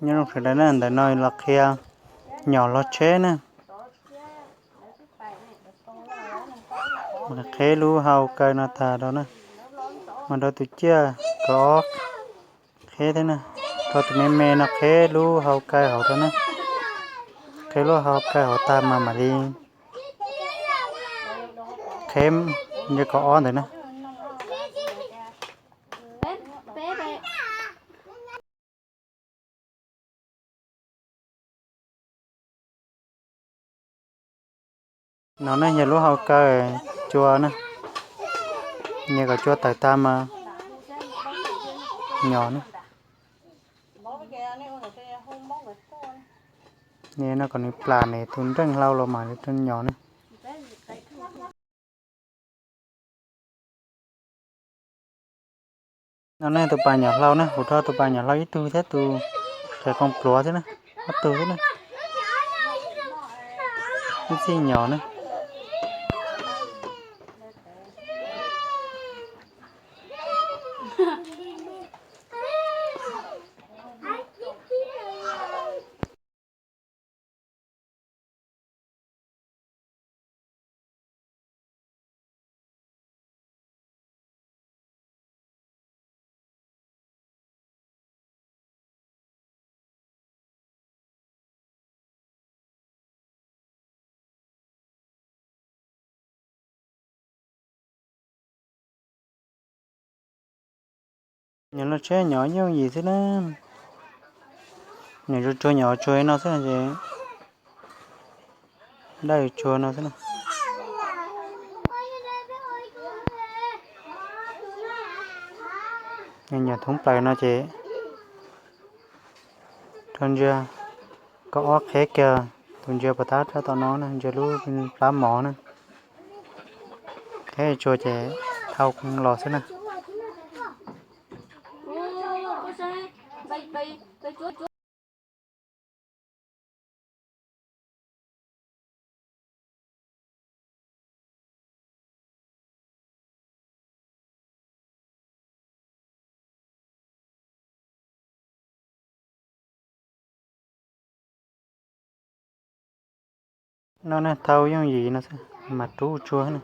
Nyob zoo sawv daws na, ntawm no los qhia nyom hlob tsheb na. Qheb lub hau kaw no tag rau na, mas rau tus ciaj kaum ob qheb thiab na, rau tus me me no qheb lub hau kaw hauv rau na. Qheb lub hau kaw hauv tag mas mam li qheb nce kaum ob ntawd na. No ne yog lub hau kaw cua na, nyias kom cua tawm tag mas nyom na. Nyias no kom nws plam nws tus nreej hlau los mas nyom na. No ne tus pas nyom hlau na, kuv rho tus pas nyom hlau ib tug thiab tus qhia koom pluav thiab na, ob tug thiab na. Ib txij nyom na. Nyom hlob tsheb nyom yooj yim xwb na. Nyom tsuag tsuag nyom tsuag no xwb ces daj tsuag no xwb na. Nyom thoob plaws no ces rau ntsia kaum ob qheb kiag, tus ntsia puas tab rab tom no na, ntsia lub plab mov na. Qheb tsuag ces dhau los xwb na. No ne thau yooj yim no xwb mas rub tsuag na.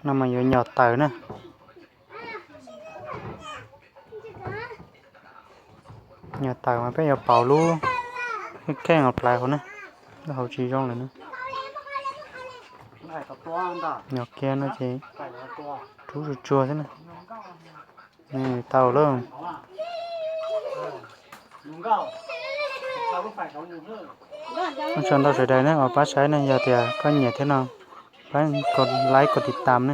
No mas yuav nyom tawm na. Nyom tawm mas peb yuav pauv lub kheej hauv plawv hauv na, lub hauv tsis zoo lawm na. Nyom kiag no ces rub tsuag tsuag xwb na. Tau lawm. Ua tsaug ntau sawv daws na uas pab saib na, yog tias koj nyiam thiab no pab kos like kos tiv tam na.